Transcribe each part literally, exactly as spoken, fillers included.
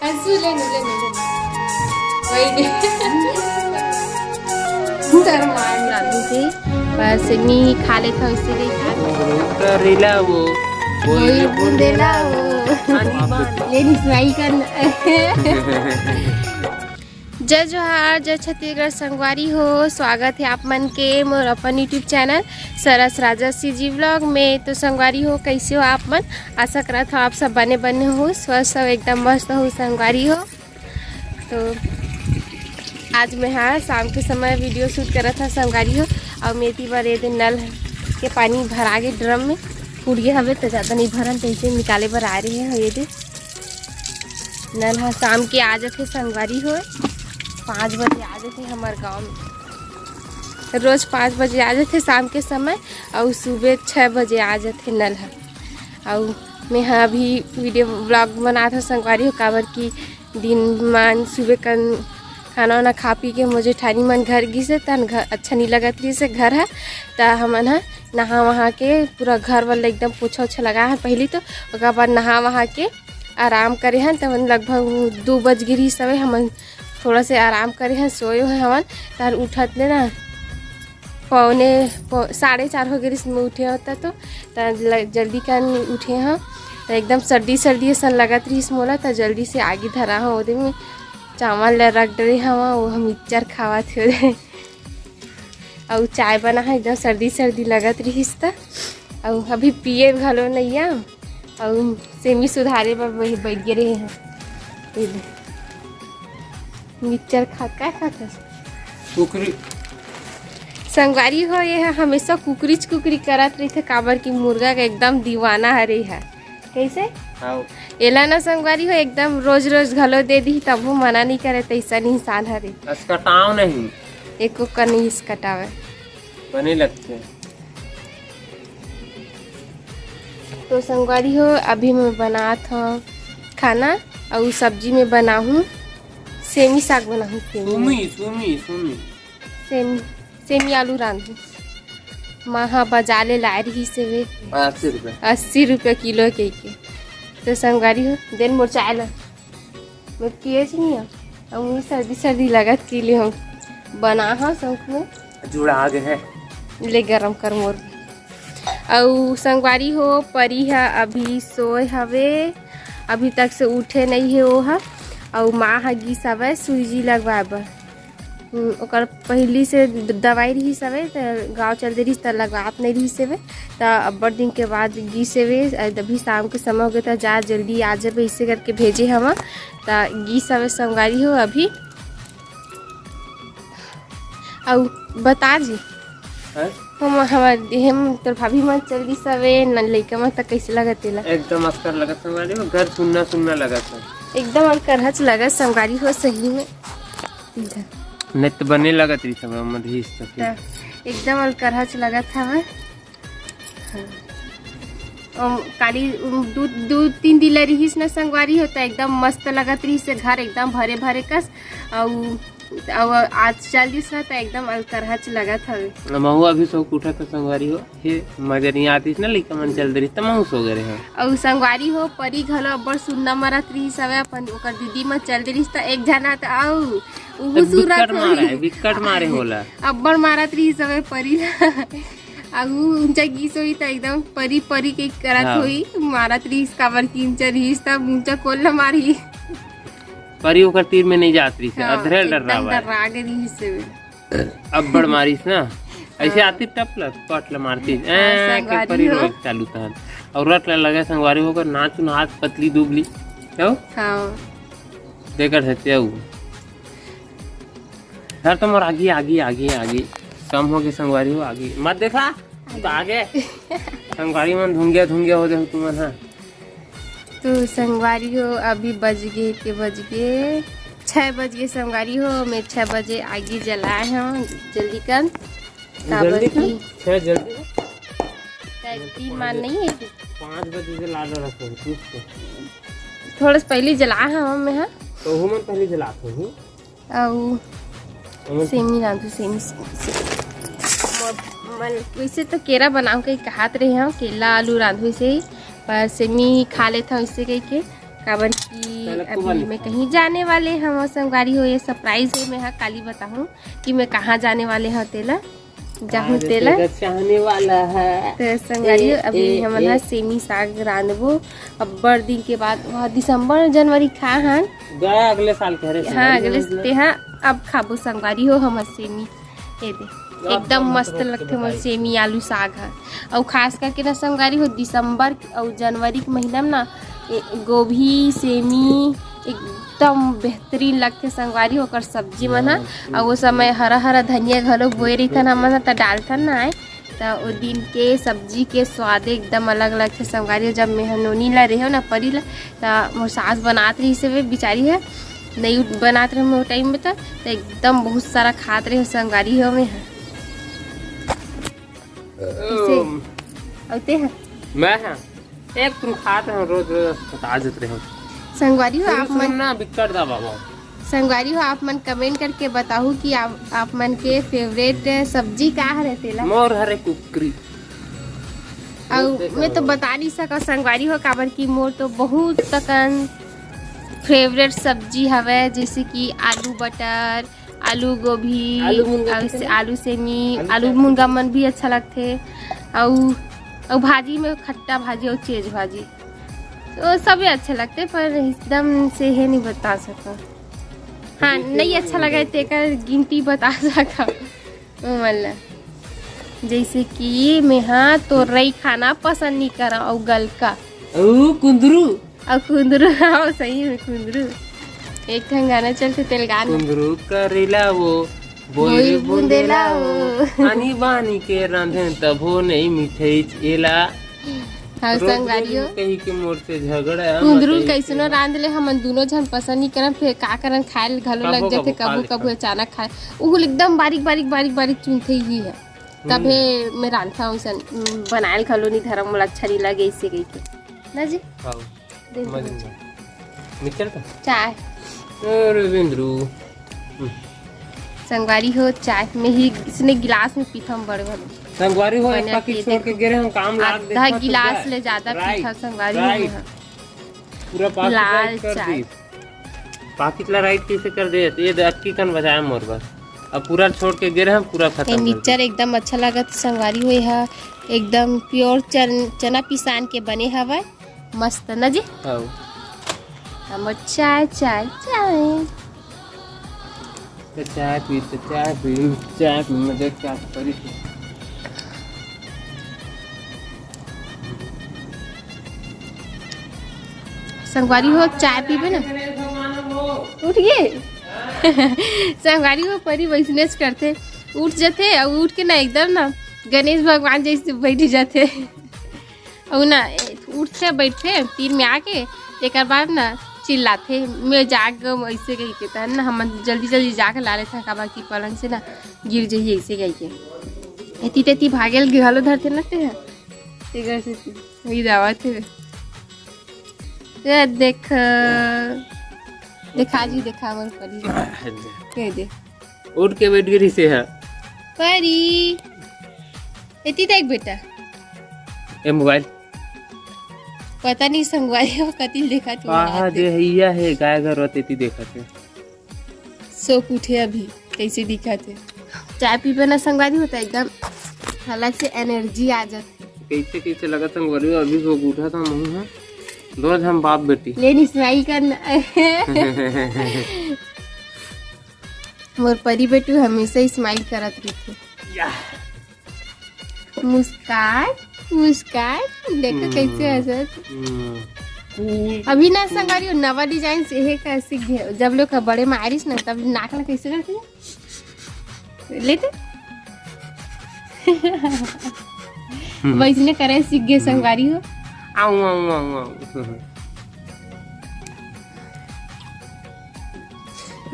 आंसू ले नु, ले नु, ले नु। वही दे। शर्मा रांधू के, बस सेमी खा लेथव इसे कहिके। करेला वो, वही बोले बुंदेला वो। ले नी सुनाई कर। जय जोहार, जय छत्तीसगढ़ संगवारी हो। स्वागत है आप मन के मोर अपन YouTube चैनल सरस राजश्री जी व्लॉग में। तो संगवारी हो, कैसे हो आप मन? आशा करत हो आप सब बने बने हो, स्वस्थ हो, एकदम मस्त हो संगवारी हो। तो आज मैं हा शाम के समय वीडियो शूट करत हा संगवारी हो। और मेती बर ये दे नल के पानी भरा गे ड्रम में, फूट गे हवे तो ज़्यादा नहीं भरन, तो इसे निकाले बर आ रहे हैं। ये दे नल हा शाम के आ जाथे संगवारी हो, पाँच बजे आ जाथे हमर गाँव में। रोज पाँच बजे आ जाथे शाम के समय, और सुबह छः बजे आ जाथे नल हा। और मैं हा अभी वीडियो व्लॉग बनात हव संगवारी हो, काबर कि दिन मान सुबह कन खाना वाना खा पी के मोर जेठानी मन घर गिसे, तहन घर अच्छा नहीं लगत रहिसे घर हा। त हमन हा नहा वहा के पूरा घर वाला एकदम पोछा ओछा लगा है पहली तो, ओकर बाद नहा वहा के आराम करे हन। तब लगभग दो बज गे रहिस हवे, हमन थोड़ा से आराम करे हन, सोए हुए हवन। तहन उठत ले ना पौने पौ-, साढ़े चार हो गे रहिस, मैं उठे होता तो, त ल-, जल्दी कन उठे हन। त एकदम सर्दी सर्दी असन लगत रहिस मोला, त जल्दी से आगी धरा हव, ओदे में चावल ल रख डरे हव, वो हम मिक्सचर खावत हे। अउ चाय बना है, एकदम सर्दी सर्दी लगत रहिस त। अउ अभी पिए घलो नइया, अउ सेमी सुधारे बर वही बैठ गे रहे हैं। ये दे। मिक्सचर खा, का खात हस? कुकरी। संगवारी हो, ये ह हमेशा कुकरीच कुकरी करत रहिथे, काबर कि मुर्गा के एकदम दीवाना हरे है। कैसे? हाव। एला ना संगवारी हो, एकदम रोज रोज घलो दे दी, तभो मना नहीं करे, तैसा इंसान हरे। असकटाव नहीं। एको कन नहीं इसकटावे। बने लगथे। तो संगवारी हो, अभी मैं बनात हव खाना, अउ सब्जी में बनाहूँ सेमी साग बनाहूँ, सेमी। सुमी, सुमी, सुमी। सेमी, सेमी आलू रांधहूँ। माँ हा बजार ले लाए रहिस हवे। अस्सी रुपया। अस्सी रुपया किलो कहिके। तो संगवारी हो, देन मोर चाय ला। मैं पिए च नहीं हूँ। अब मुझे सर्दी सर्दी लगत के लिए हम बना हाँ शौक में। जुड़ा आ गए हैं। ले गरम कर मोर। अउ संगवारी हो, परी हा अभी सोए हवे, अभी तक से उठे नहीं है वो हा। अउ माँ हा गिस हवे सूजी लगवाए बर। हम्म, ओकर पहिली से द-, दवाई रिहिस हवे, त गाँव चल दे रिहिस, त लगात नइ रिहिस हवे। त अब्बड़ दिन के बाद गिस हवे, अ, अभी शाम के समय हो गए, त जा जल्दी आ जाबे, इसे करके भेजे हवा। त गिस हवे संगवारी हो अभी। अउ बता जी, हैं? हम, हमर, हम तोर भाभी मन चल दिस हवे, न लइका मन, त कैसे लगत तेला? एकदम अस्कर लगत संगवारी हो, घर सुन्ना सुन्ना लगत है। एकदम अलकरहच लगत संगवारी हो, सही में। इधर। नहीं तो बने लगत रही सब हमर रहीस तो फिर। त एकदम अलकरहच लगत हवे। हाँ। अम, काली, अम, दू, दू तीन दिन ले रहीस न संगवारी हो, त एकदम मस्त लगत रहीस से घर एकदम भरे भरे कस। अउ, अउ आज चल दिस न त एकदम अलकरहच लगत हवे। महू अभी सो उठत ह संगवारी हो। हे मजा नहीं आतिस ना, लइका मन चल दे रहिस त महू सो गे रहे। अउ संगवारी हो, परी घलो अब्बड़ सुन्ना मरत रहिस हवे, अपन ओकर दीदी मन चल दे रहिस त एक झना त अउ उहू त सुरत बिक्कट मारे, होही। बिक्कट मारे होला। अब्बड़ मारत रहिस हवे परी ला। अउ ऊंचा गिस होही त एकदम परी परी के करत हाँ। होही, मारत रहिस काबर कि ऊंचा रहिस त ऊंचा कोन ला मारही। परी ओकर तीर में नहीं जात रहिस, हाँ, अधरे एकदम डर्रावा। डर्रा गे रहिस हवे। अब्बड़ मारिस ना, ऐसे हाँ। आती टप ला, पट ला मारती। हाँ, ऐ, के संगवारी परी हो। रोज चालू तहन। अउ रट ला लगे संगवारी हो, ओकर नाचुन हाथ पतली दुबली। हो? हाँ। देकर से तेऊ। सर तो मोर आगी, आगी, आगी, आगी। कम हो गे संगवारी हो, आगी। मत देखा, तो आगे। संगवारी मन धुंगिया, धुंगिया हो जाहू तुमन, हाँ। तो संगवारी हो, अभी बज गे, के बज गे, छः बज गे संगवारी हो। मैं छः बजे आगी जलाए हव जल्दी कन। काबर जल्दी कन? कि छः जल्दी कन? टाइम तीन मान नहीं है कि? पाँच बजे जला दे रखे हैं, ठीक है। थोड़ा सा पहले जलाए हव मैं, हाँ। तो वो मन पहले जलात होही। अउ ओमन सेमी रांधू, सेमी, सेमी। म-, मन, वैसे तो केरा बनाओ कही कहात रहे हव, केला आलू रांधू से, पर सेमी खा लेत हव इसे कही के। काबर कि अभी मैं कहीं जाने वाले हंव संगवारी हो। ये सरप्राइज हे, मैं हा काली बताहूँ कि मैं कहाँ जाने वाले हंव तेला। जाहूँ आज तेला। तेरा चाहने वाला है। तो संगवारी हो, ए, अभी ए, हमन ए। हा सेमी साग रांधबो अब्बड़ दिन के बाद। वह दिसंबर जनवरी खा हन। गया अगले साल के हरे हाँ, संगवारी अगले हो, तेहा अब खाबो संगवारी हो हमर सेमी। ये दे, एकदम मस्त लगथे मोर सेमी आलू साग ह। अउ खास करके ना संगवारी हो, दिसंबर अउ जनवरी के महीना में ना, ए, गोभी, सेमी एकदम बेहतरीन लगथे संगवारी हो, ओकर सब्जी मन ह। अउ वो समय हरा हरा धनिया घलो बोए रहिथन हमन ह, त डालथन ना आए, त ओ दिन के सब्जी के स्वादे एकदम अलग लगथे संगवारी हो। जब मैं ह नोनी ला रेहेव ना परी ला, त मोर सास बनात रहिस हे बिचारी ह, नइ बनात रहे मोर टाइम में, त, त एकदम बहुत सारा खात रहे संगवारी हो मैं ह। किसे? अउ ते ह? मैं ह? एक तुम खात रहे, रोज रोज बता देत रहे। संगवारी हो, आप मन ना बिक्कट दा बाबा। संगवारी हो, आप मन कमेंट करके बताहू कि आप, आप मन के फेवरेट सब्जी का हरे तेला। मोर हरे कुकरी। अउ मैं तो बता नहीं सकव संगवारी हो, काबर कि मोर तो बहुत तकन फेवरेट सब्जी हवे, जैसे कि आलू बटर, आलू गोभी, आलू मुनगा आलू के से-, ना? आलू सेमी, आलू आलू चाट। मुनगा मन भी अच्छा लगथे। अउ, अउ भाजी में खट्टा भाजी अउ चेज भाजी, तो सबे अच्छा लगथे, पर एकदम से हे नहीं बता सकव। हाँ, जैसे नहीं अच्छा लगे तेकर गिनती बता सकव। ओ मन ला, जैसे कि मैं हा तोरई खाना पसंद नहीं करव, अउ गलका। अउ कुंदरू। अउ कुंदरू, हाँ, सही में कुंदरू। एक ठन गाना चलथे, तेल गाना। कुंदरू करेला वो, बोइर बोइर बुंदेला बुंदेला वो। वो। आनी बानी के रांधे तभो नहीं मिठई एला। हाँ, रोज संगवारी रोज हो। कही के मोर से झगड़ा है, कुंदरू मत कही कैसनो के। रांध ले, हमन दोनों झन पसंद नहीं करन, फिर का करन, खाए ल घलो कबो लग जाथे, कबो खा कबो कबो लेथन। अचानक खाए। उ एकदम बारीक, बारीक, बारीक, बारीक चुनथे ही है। हम्म। तभे मैं रांधथव अइसन, उम, बनाए ल घलो नहीं धरम, मोला अच्छा नहीं लगे इसे कही के। ना जी? हाँ। दे दे मजा मुझे। नहीं। मिक्सचर का? चाय। अरे बिंदरू। हम्म। संगवारी हो, चाय में ही इसने गिलास में पीथम बड़े भले। संगवारी हो, एक बने पाकिट के छोड़ के देखो। गे रहे हम, काम लाग आधा देखो तो गिलास जाए। ले ज्यादा राइट, पीथम संगवारी हो राइट। में। पूरा पाकिट लाल राइट कर चाय। दी। पाकिट ला राइट कैसे कर दे? ये दे अक्की कन बचाए मोर बर। अब पूरा छोड़ के गे रहे हम, पूरा खत्म ये कर मिक्सचर दे। एकदम अच्छा लागत संगवारी हो, ये हा एकदम प्योर चन-, चना पिसान के बने हवय। मस्त न जी? हव। हमर चाय, चाय, चाय। त चाय पी, त चाय पी, चाय पी, मजा चाय पी। संगवारी हो, चाय पीबे ना। उठ गे। संगवारी हो, परी वैसनेच करथे, उठ जथे अउ उठ के ना एकदम ना गणेश भगवान जैसे बैठ जथे। अउ ना, ए, उठथे, बैठथे, तीर में आके, तेकर बाद ना चिल्लाथे, "मैं जाग गम," ऐसे कहि के। तहन ना हमन जल्दी-जल्दी जाके ला लेथन, काबर कि पलंग से ना गिर जही, ऐसे कहि के। एती तेती भागेल घलो धरथे ना ते ह। तेकर से वही दावत हे। ए, देख, देखा जी, देखा हमर परी। कह दे। उठ के बैठ गे रिहिसे ह। परी, एती देख बेटा। ए मोबाइल। पता नहीं संगवारी हो कति देखत हे। आहा, दे हइया हे, गाय घर होत एती देखत हे। सो के उठे अभी, कैसे दिखत हे। चाय पीबे ना संगवारी हो त एकदम अलग से एनर्जी आ जाथे। कैसे कैसे लगत संगवारी हो, अभी सो के उठा था मुँह है। दो झन बाप बेटी। ले नी स्माइल करना। मोर परी बेटू हमेशा ही स्माइल करत रहिथे। या। मुस्कान, मुस्कान, देखो हम्म। कैसे हंसत। हम्म। अभी ना संगवारी हो, नवा डिजाइन से हे का सीख गए। जब लोग का बड़े मारिस ना, तब नाक ला कैसे करती है? लेते? हम्म। वैसने करे सीख गए संगवारी हो। आऊ, आऊ, आऊ, आऊ।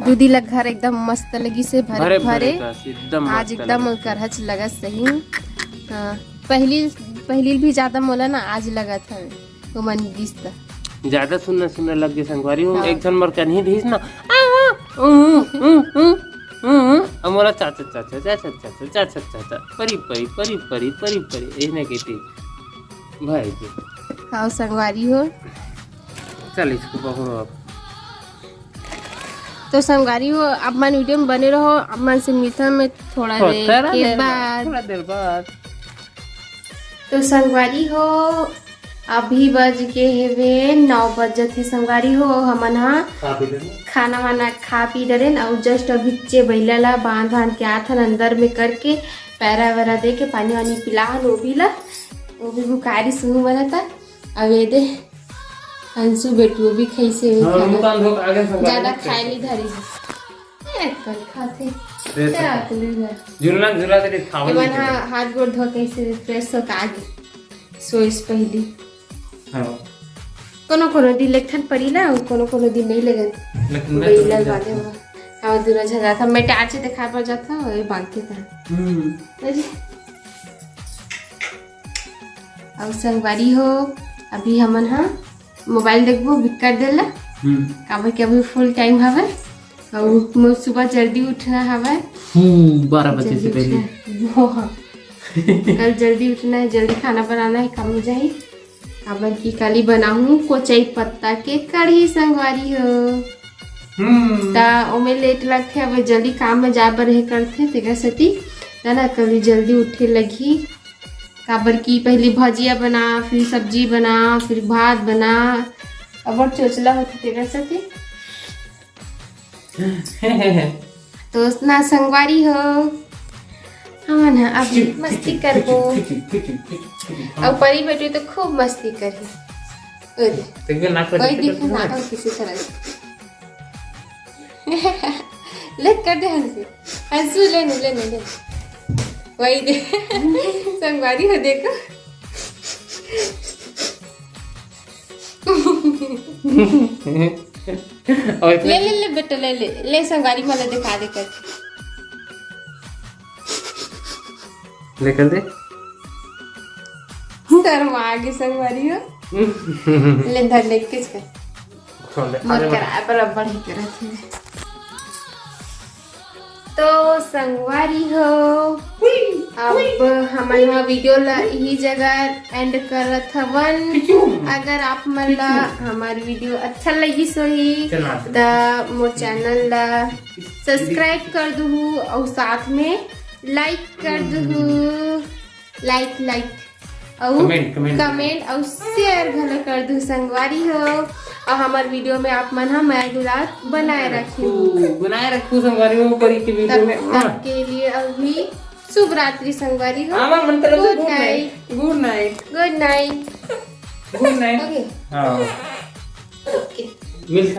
दूधी ला घर एकदम मस्त लगिस हे, भरे भरे भरे। भरे कस, एकदम आज मस्त एकदम लगिस हे। करहच लगत सही। हाँ, पहली, पहली भी ज्यादा मोला ना आज लगत हवे, वो मन गिस त। ज्यादा सुनना, सुनना लग गे संगवारी हो। हाँ। एक झन मोर कनही दिस ना, आ, आ, ऊ, ऊ, ऊ, ऊ, ऊ, ऊ, आ मोला चाचा, चाचा, परी, परी, परी, परी, परी, परी, यही ना कहती। भाई जी। हाँ, संगवारी हो। चल इसको पकड़ो अब। तो संगवारी हो, आप मन वीडियो में बने रहो, आप मन से मिलता मैं थोड़ा देर के बाद। थोड़ा देर बाद। तो संगवारी हो, अभी बज के हेवे नौ बजत हे संगवारी हो। हमन हा खाना वाना खा पी डरेन अउ just अभी चे बइला ला बांध बांध के आथन अंदर में करके पैरा वैरा दे के पानी वानी पिलाहन ओभी ला। ओभी बुखारी सुहू मरता। अब ये दे अंशु बेटू भी खइसे हुए हाँ, खाना। ज्यादा खाए ली धरी है। ए, कल खाते। झुलना झुला दे खावल। हाथ गोड़ धो के इसे फ्रेश होके आ गए। सोइस पहली। हाँ। कोनो कोनो दिन लेथन पड़ी ना, कोनो कोनो दिन नहीं लेगन। लेकिन मैं तो बइला नहीं वाले जाता। हो। हाँ, दूर अच्छा जाता। मैं टार्च दिखा पर जाता हूँ, ये बांध के था। हम्म। अउ संगवारी हो, अभी हमन हा मोबाइल देखबो, बिक्कर देला। हम्म। काबर के अभी फुल टाइम हवे। अउ मोर सुबह जल्दी उठना हवे। हम्म, बारह बजे से पहले। कल जल्दी उठना है, जल्दी खाना बनाना है, काम में जाही। काबर की काली बनाहूँ कोचई पत्ता के कढ़ी संगवारी हो। हम्म। ता ओमे लेट लगथे, अब जल्दी काम में जाए बर हे करथे, तेकर सेती ता ना काली जल्दी उठे लगही। काबर की पहली भजिया बना, फिर सब्जी बना, फिर भात बना, अबर चोचला होथे तेकर सेती। तो उतना संगवारी हो, हमन ह अभी मस्ती करबो। अउ परी बेटी तो खूब मस्ती करही। ओ दे। देखबे नाक पर ओई दिखे ना, ओई किसी तरह। ले कर दे हंसू। हंसू ले नु, ले नु, ले। वही दे। संगवारी हो देखो। ले, ले, ले बेटा, ले, ले, ले संगवारी मला दिखा दे कर। ले कर दे। शर्मा आगे संगवारी हो। ले धर ले किस कर। छोड़ दे, मोर आगे बढ़। कराए बराबर ही करत हे। तो संगवारी हो, अब हमन ह वीडियो ला इही जगह एंड करत हवन। अगर आप मन ला हमार वीडियो अच्छा लगिस होही, त मोर चैनल ला सब्सक्राइब कर दुहू अउ साथ में लाइक कर दुहू। लाइक, लाइक अउ कमेंट, कमेंट। कमेंट अउ शेयर घलो कर दू संगवारी हो। अउ हमर वीडियो में आप मन ह मया दुलार बनाए रखू, रखू। बनाए रखू संगवारी हो, परी के वीडियो तब में। तक के लिए अभी शुभ रात्रि संगवारी हो। हाँ, मन तरफ से गुड नाइट। गुड नाइट। गुड नाइट। गुड नाइट। ओके। हाँ। ओके। मिलते